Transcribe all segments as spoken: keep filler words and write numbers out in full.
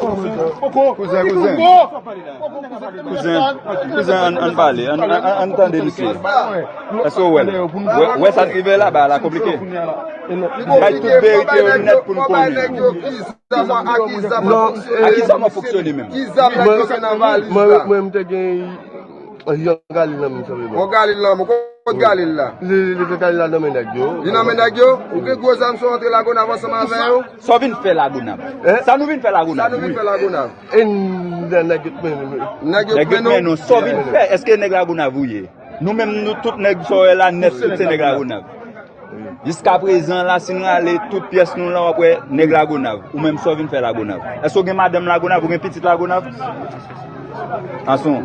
Kouzen, kouzen. Kouzen, kouzen, ann, ann pale, ann, ann, ann tande misye. Èske w wè l? Wè, wè sa k rive la, bagay la konplike. Bay tout verite yo nèt pou n konnen. Ki zam w ap fonksyone menm? Mwen, mwen, mwen, m te gen yon galil nan men m, sanble. Yon galil nan men w? Kot galil la? Li, li, li, galil la nan men nèg yo. Li nan men nèg yo? Ou gen gwo zam sa w antre Lagonav ansanm avè yo? Sa w vin fè Lagonav? Sa nou vin fè Lagonav? Sa nou vin fè Lagonav? E nèg yo k mennen nou. Nèg yo k mennen nou. Sa w vin fè? Èske nèg Lagonav ou ye? Nou menm, nou tout nèg sa w wè la nèt, tout se nèg Lagonav. Jiskaprezan la, si n rale tout pyès nou la, w ap wè nèg Lagonav. Ou menm, sa w vin fè Lagonav? Èske w gen madanm Lagonav? Ou gen pitit Lagonav? Anson,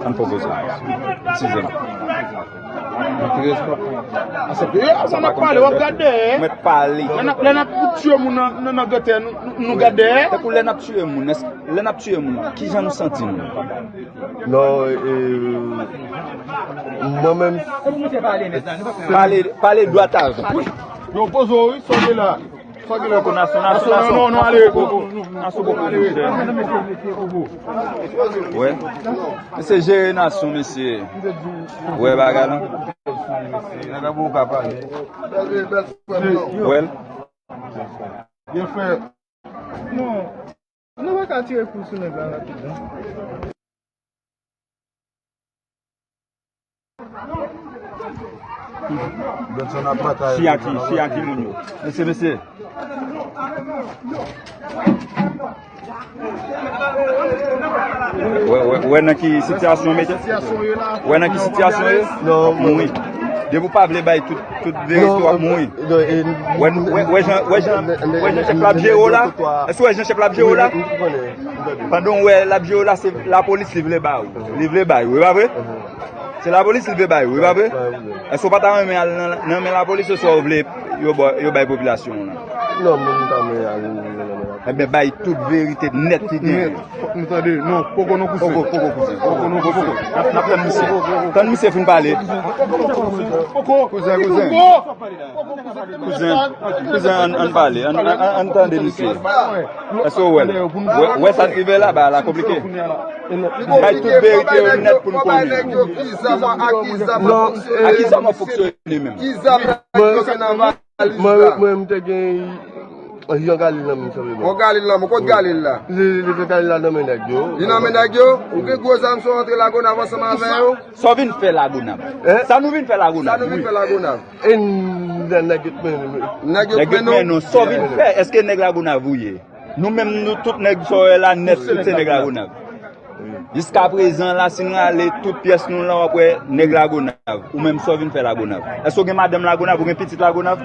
ann pran poz la. Sizyèm. Anson, n ap pale, w ap gade dèyè. Mèt pale. Lè n ap, lè n ap tiye moun nan, nan, nan gètè, nou, nou, nou gade dèyè. Tankou lè n ap tiye moun, èske, lè n ap tiye moun, kijan nou santi nou? Non, e, mwen menm. Pale, pale dwat avè. Yo, poze w, wi, sa w gen la. Sa w gen la. Poko nasyon, nasyon, nasyon. Non, non, ale. Nasyon poko. Wè. Mesye jere nasyon, mesye. Wè bagay la. Nèg la poko ka pale. Wè. Byen fè. Non. Nou pa ka tire kou sou nèg la rapid, non. Siya ki, siya ki moun yo. Mesye, mesye. Wè, wè, wè nan ki sitiyasyon mete. Wè nan ki sitiyasyon ye. Non, mouri. Depi w pa vle bay tout, tout verite, w ap mouri. Wè, wè, wè jan, wè jan, wè jan chèf la ap jere w la? Èske w wè jan chèf la ap jere w la? Pandan w wè l ap jere w la, se lapolis li vle ba ou. Li vle bay ou, e pa vre? Se lapolis li vle bay ou, e pa vre? Èske w pa ta renmen al nan, nan men lapolis oswa w vle yo ba, yo bay popilasyon w lan? Non, mwen, m ta renmen al nan men lapolis. Ebyen, bay tout verite nèt ki genyen. Fòk nou tande. Non, poko non kouzen. Poko, poko kouzen. Poko non kouzen. N ap, n ap tann misye. Tann misye fin pale. Kouzen, kouzen. Kouzen, kouzen, ann, ann pale. Ann, ann, ann tande misye. Èske w wè l? Wè, wè sa k rive la, bagay la konplike. Bay tout verite yo nèt pou n konnen. Ak ki zam w ap fonksyone menm? Mwen, mwen, mwen, m te gen yon galil nan men m, sanble. Yon galil nan men w? Kot galil la? Li, li, li, galil la nan men nèg yo. Li nan men nèg yo? Ou gen gwo zam sa w antre Lagonav ansanm avè yo? Sa w vin fè Lagonav? Sa nou vin fè Lagonav? Sa nou vin fè Lagonav? E nèg yo k mennen nou. Nèg yo k mennen nou. Sa w vin fè? Èske nèg Lagonav ou ye? Nou menm, nou tout nèg sa w wè la nèt, tout se nèg Lagonav. Jiskaprezan la, si n rale tout pyès nou la, w ap wè nèg Lagonav. Ou menm, sa w vin fè Lagonav? Èske w gen madanm Lagonav? Ou gen pitit Lagonav?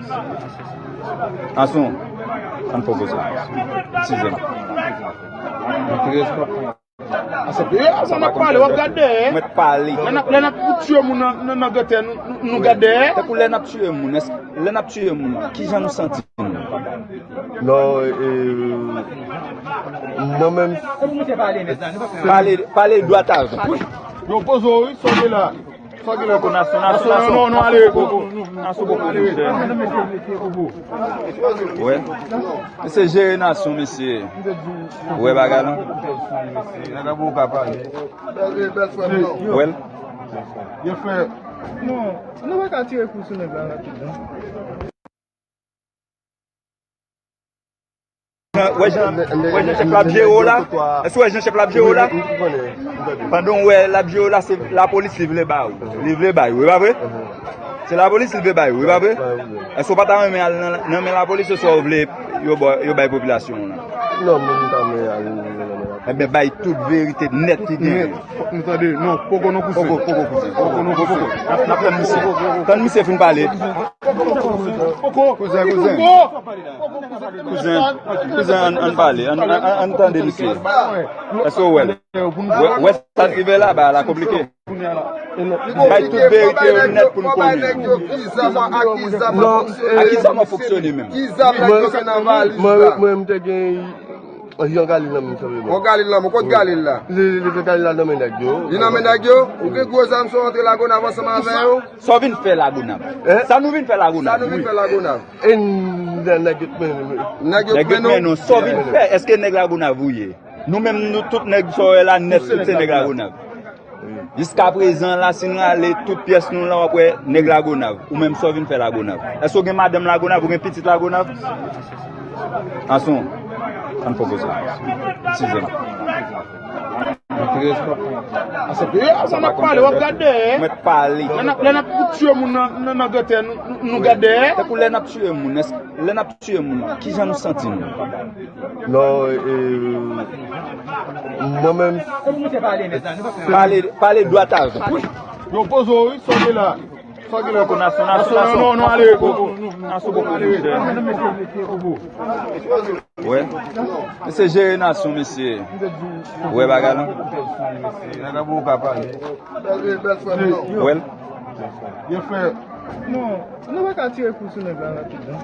Anson, ann pran poz la. Sizyèm. Anson, n ap pale, w ap gade dèyè. Mèt pale. Lè n ap, lè n ap tiye moun nan, nan, nan gètè, nou, nou, nou gade dèyè. Tankou lè n ap tiye moun, èske, lè n ap tiye moun, kijan nou santi nou? Non, e, mwen menm. Pale, pale dwat avè. Yo, poze w, wi, sa w gen la. Sa w gen la. Poko nasyon, nasyon, nasyon. Non, non, ale. Nasyon poko. Wè. Mesye jere nasyon, mesye. Wè bagay la. Nèg la poko ka pale. Wè l. Byen fè. Non, nou pa ka tire kou sou nèg la rapid, non. Wè jan, wè jan chèf la ap jere w la? Èske w wè jan chèf la ap jere w la? Pandan w wè l ap jere w la, se lapolis li vle ba ou. Li vle bay ou, e pa vre? Se lapolis li vle bay ou, e pa vre? Èske w pa ta renmen al nan, nan men lapolis oswa w vle yo ba, yo bay popilasyon w lan? Non, mwen, m ta renmen al nan men lapolis. Ebyen, bay tout verite nèt ki genyen. Fòk nou tande. Non, poko non kouzen. Poko, poko kouzen. Poko non kouzen. N ap, n ap tann misye. Tann misye fin pale. Kouzen, kouzen. Kouzen, kouzen, ann, ann pale. Ann, ann, ann, ann tande misye. Èske w wè l? Wè, wè sa k rive la, bagay la konplike. Bay tout verite yo nèt pou n konnen. Ak ki zam w ap fonksyone menm? Mwen, mwen, m te gen yon galil nan men m, sanble. Yon galil nan men w? Kot galil la? Li, li, li, galil la nan men nèg yo. Li nan men nèg yo? Ou gen gwo zam sa w antre Lagonav ansanm avè yo? Sa w vin fè Lagonav? Sa nou vin fè Lagonav? Sa nou vin fè Lagonav? E Nèg yo t mennen nou. Nèg yo t mennen nou. Sa w vin fè? Èske nèg Lagonav ou ye? Nou menm, nou tout nèg sa w wè la nèt, tout se nèg Lagonav. Jiskaprezan la, si n rale tout pyès nou la, w ap wè nèg Lagonav. Ou menm, sa w vin fè Lagonav? Èske w gen madanm Lagonav? Ou gen pitit Lagonav? Anson, ann pwopoze. Size m. Mwen t pale, w ap gade dèyè. Mwen t pale. Lè n ap, lè n ap tye moun nan, nan, nan gètè, nou, nou, nou gade dèyè. Tankou lè n ap tye moun, èske lè n ap tye moun, kijan nou santi nou? Non, e, mwen menm. Pale, pale dwat avè m. Yo poze w, wi, sa w gen la. Sa w gen la. Poko nasyon, nasyon, nasyon. Non, non, ale, poko. Nasyon poko, monchè. Wè. Mesye jere nasyon, mesye. Wè bagay la. Nèg la pou w ka pale. Wè l. Yo fè. Non, nou pa ka tire kou sou nèg la rapid, non.